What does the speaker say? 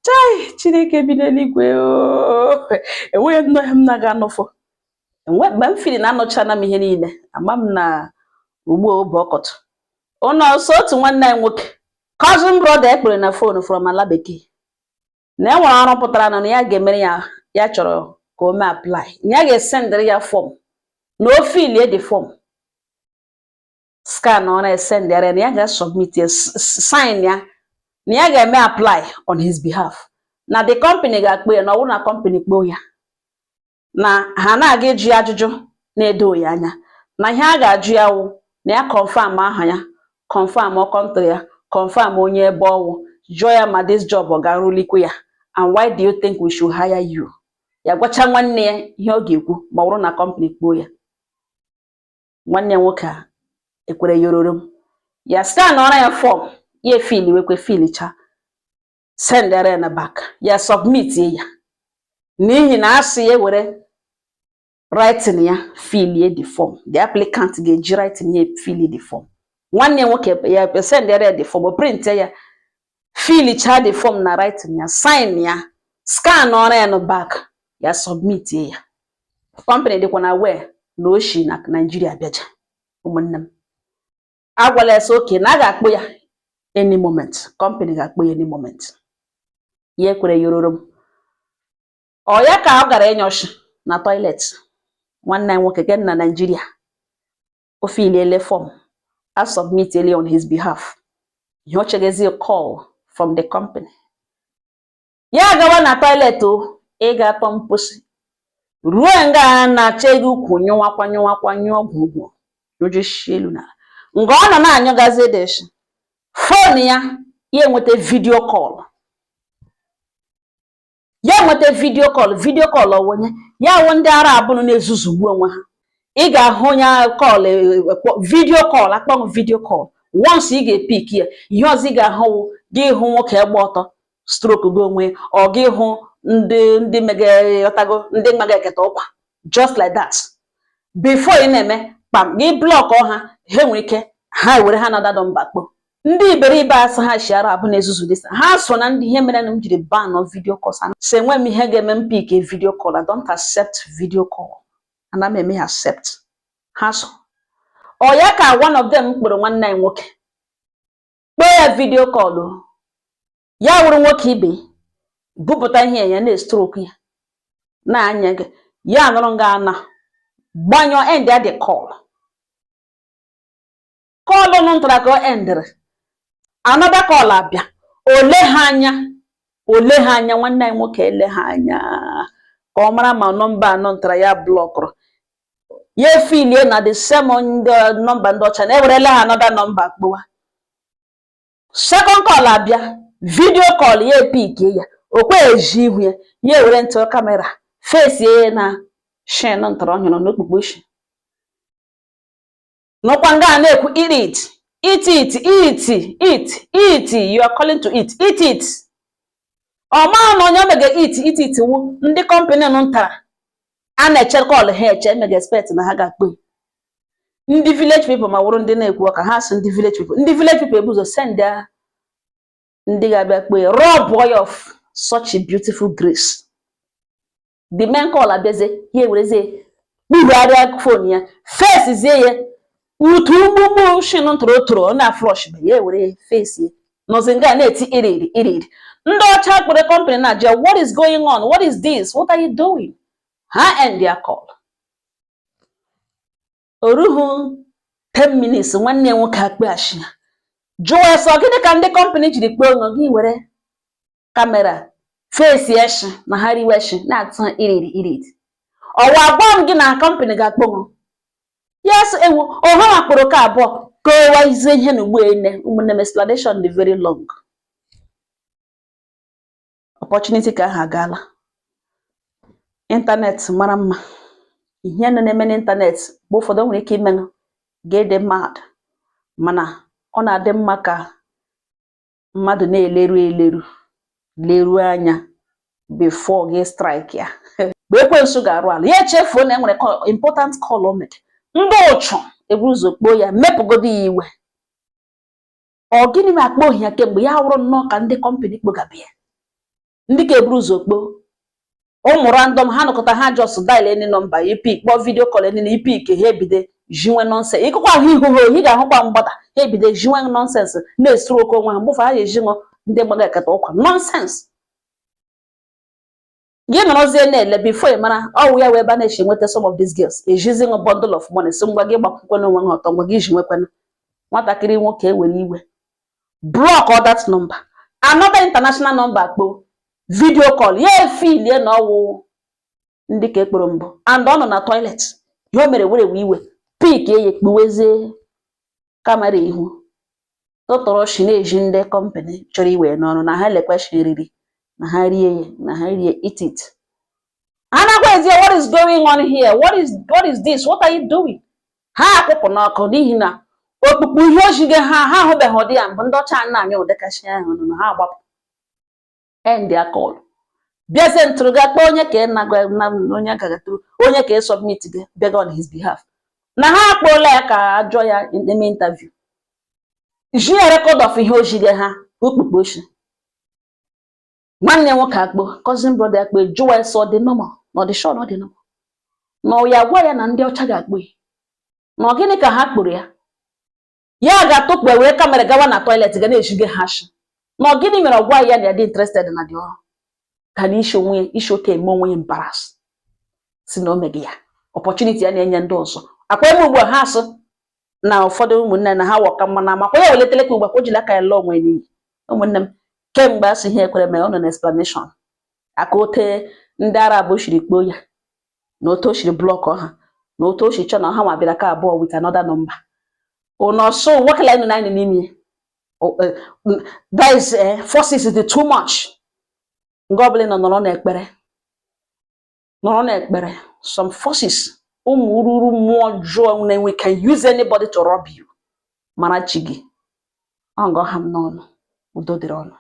Chai, Chineke bi n'eluigwe ooo! Enweghị m nọ ihe m na-aga anụfụ enwe mgbe m feel na anụchana m ihe niile. Ama m na ugbu a obe ọkọtụ ụnọ ọsọ. Otu nwanne anyị nwoke, cousin brother, ekpere na phone from ala bekee na e nwere ọrụ pụtara na ya ga-emere ya. Ya chọrọ ka o mee apply, na ya ga-esendịrị ya form, na o fillie the form, scan ọ na-esendịrị ya, na ya ga-submit ya, sign ya, na ya ga-eme apply on his behalf, na the company ga-akpọ ya, na ọ bụrụ na company kpọọ ya, na ha na-aga ịjụ ya ajụjụ na-edo ya anya, na ihe a ga-ajụ ya wụ na ya confirm aha ya, confirm country ya, confirm onye ebe ọwụ, jụọ ya ma this job ọ ga-arụlikwa ya, and why do you think we should hire you. Ya gwacha nwanne ya ihe ọ ga-ekwu ma ọ bụrụ na company kpọọ ya. Nwanne ya nwoke a ekwere yororo m ya, scan ọra ya form, ya efill wekwe, fillicha, sendere ya na back, ya submit ya, n'ihi na asị ya were writing ya fillie the form. The applicant ga-eji writing ya fill the form. Nwanne ya nwoke ya sendere ya the form, o print ya, fillicha the form na writing ya, sign ya, scan ọra ya na back, ya submit ya. Company dịkwa na wee na o shi na Nigeria bịaja. Ụmụnne m, agwala ya sị oke na a ga-akpụ ya any moment, company ga-akpụ ya any moment. Ya ekwere yororo m. Ọ ya ka ọ gara ịnyọshi na toilet. Nwanne ya nwoke ke na Nigeria, o filliele form, a submit ele on his behalf. Ihe ọ chegezi, call from the company. Ya agawa na toilet o ịga atọ mposi, ruo nga a na-acha ego ukwu, nyụwakwa nyụwakwa, nyụọ gwugwu, nyụjisi elu n'ala. Nga ọ nọ na-anyụgazi deshi phone ya, ya enweta video call, ya enweta video call. Video call ọwụnye ya wụ ndị ara abụrụ na-ezuzugbu onwe ha. Ị ga-ahụ onye call, video call akpọghị video call. Once ị ga-epick ya, ihe ọzọ ị ga-ahụ wụ gị hụ nwoke gba ọtọ stroke gị onwe, ọ gị hụ ndị mege ọtago, ndị mega eketa ụkwa, just like that. Before ị na-eme kpam, gị block ha, ha nwere ike ha were ha na nọmba kpo ndị iberibe asị ha shi ara abụ na-ezuzu dịsa ha so na ndị. Ihe mere na m jiri ban video calls, si enwe m ihe ga-eme m pick video call. I don't accept video call, ana m eme accept. Ha so ọ ya ka one of them kpọrọ nwanne anyị nwoke, kpọọ ya video call o. Ya wụrụ nwoke ibe bupụta ihe ya na-estroke ya na-anya gị, ya nụrụ nga ana gbanyụọ, end ya the call. Call nụ ntara ka o endịrị, another call abịa. Ole ha anya, ole ha anya, nwanne anyị nwoke ele ha anya ka ọ mara ma nọmba anọ ntara ya blockụrụ ya, efilie na the same ndị nọmba ndị ọcha na-ewerela ha another nọmba kpụwa. Second call abịa, video call. Ya epickie ya, o kwe eji ihu ya, ya ewere ntụ camera fesie na shin ntara ọnyụrụ n'okpukpe shi nọkwa nga a na-ekwu, "Eat it, eat it, eat eat eat, you are calling to eat, eat it." Ọ maa na onye omega eat eat it wu ndị company nụ ntara a na-eche call ha eche, emega expect na ha ga-akpọ ya. Ndị village people ma wụrụ ndị na-ekwu ọka ha sị ndị village people, ndị village people ebu ụzọ send ya ndị ga-abịa kpee ya, rob ya of such a beautiful grace. The main call abịazie, ya ewerezie kpugharịa phone ya, facezie ya utu mgbugbu shin ntụrụ tụrụ ọ na flush, ya ewere face ya nọzi nga na-eti iriri iriri. Ndị ọcha kpere company na-ajụ ya, "What is going on? What is this? What are you doing?" Ha end their call. O rughị 10 minutes, nwanne ya nwoke akpeghachi ya, jụọ ya sọ, "Gịnị ka ndị company jiri kpee unu gị were camera face eshi na ha riwe shi na-atụ iriri iriri? Ọwa agwa m gị na company ga-akpọ m." Yes, ewu ọha wakporo ka abụọ kọwazie ihe na ugbu ene. Ụmụnne m, explanation dị very long. Opportunity ka ahụ agaala. Internet mara mma, ihe nọ na-eme n'internet mgbe ụfọdụ o nwere ike ime ga-ede mad, mana ọ na-adị mma ka mmadụ na-eleru eleru leruo anya before gị strike ya. Mgbe ekwensu ga-arụ ala, ya echefuo na enwere important call o mere. Ndị ụchụ eburu ụzọ kpoo ya, mepụgodo ya iwe. Ọ gịnị ma akpọ ohi ya kemgbe ya wụrụ nnọọ ka ndị company kpogabịa, ndị ka eburu ụzọ kpo ụmụ random ha nọkọta, ha just dial any number, ị pick, kpọọ video call any, ị pick, ha ebido jiwe nonsense. Ịkụkwa ahụ ihu ha ohi ga-ahụkwa mgbada, ha ebido jiwe nonsense, na-esuru oke onwe ha. Mgbe ụfọdụ ha ga-eji ṅụ ndị gbaga eketa ụkwa nonsense. Gị nọrọzie na-ele before ị mara ọwụ ya wee ebe a na-echi nweta some of these girls ejizi ṅụ bundle of money, si ngwa gị gbakwukwe onwe ha ọtọ, ngwa gị ji nwekwana. Nwatakịrị nwoke ewere iwe block all that number. Another international number kpo video call ya, efilie na ọwụ ndị ka ekporo mbụ and ọ nọ na toilet. Ihe o mere were iwe pick ya, kpuwezie camera ihu, tụtụrụ shi na-eji ndị company chọrọ iwe n'ọrụ na ha lekwashi riri na ha rie ya na ha rie, eat it. Ha na-agwa ezie, "What is going on here? What is this? What are you doing?" Ha akwụpụ n'ọkụ n'ihi na okpukpu ihe ojige ha ha ahụbeghị ụdị ya mbụ. Ndị ọcha na-anya ụdịkashi ahụ nọ, ha agbapụ, end ya call, bịazie ntụrụ ga kpọọ onye ka ị na onye gagatụrụ, onye ka ị submit gị bịaga on his behalf, na ha akpọọla ya ka ajụọ ya, eme interview, ji ya record of ihe ojige ha okpukpu oshi. Nwanne nwoke akpọ cousin brother akpọ, jụwa ya sọ ọ dị normal, na ọ dị sure na ọ dị normal, na ọ ya gwa ya na ndị ọcha ga-akpọ ya, na ọ gịnị ka ha kpụrụ ya, ya ga-atụpụ were camera gawa na toilet ga na-ejige ha shi, na ọ gịnị mere ọ gwa ya na ya dị interested na dị ọrụ ka na isi onwe isi oke eme onwe ya embarrass, si na o meghị ya opportunity ya na-enye ndị ọzọ akwa eme ugbu a. Ha asị na ụfọdụ ụmụnne na ha wọka mma na amakwa ya weletele ka ugbu a ka o jiri aka ya lụọ onwe n'iyi. Ụmụnne m, kemgbe asị ihe ekwere mee, ọ nọ na explanation aka ote ndị Arab shiri kpoo ya, na otu o shiri block ha, na otu o shi chọ na ha nwa bịara ka abụọ with another number. Ụnọ so nwoke la nọ n'ime that is forces dị too much. Nga ọbụla ị nọ, nọrọ n'ekpere, nọrọ n'ekpere. Some forces, ụmụ ururu mmụọ ọjọọ na-enwe can use anybody to rob you. Mara chi gị. Ọ ngọ ha m n'ọnụ. Udo dịrị ọnụ.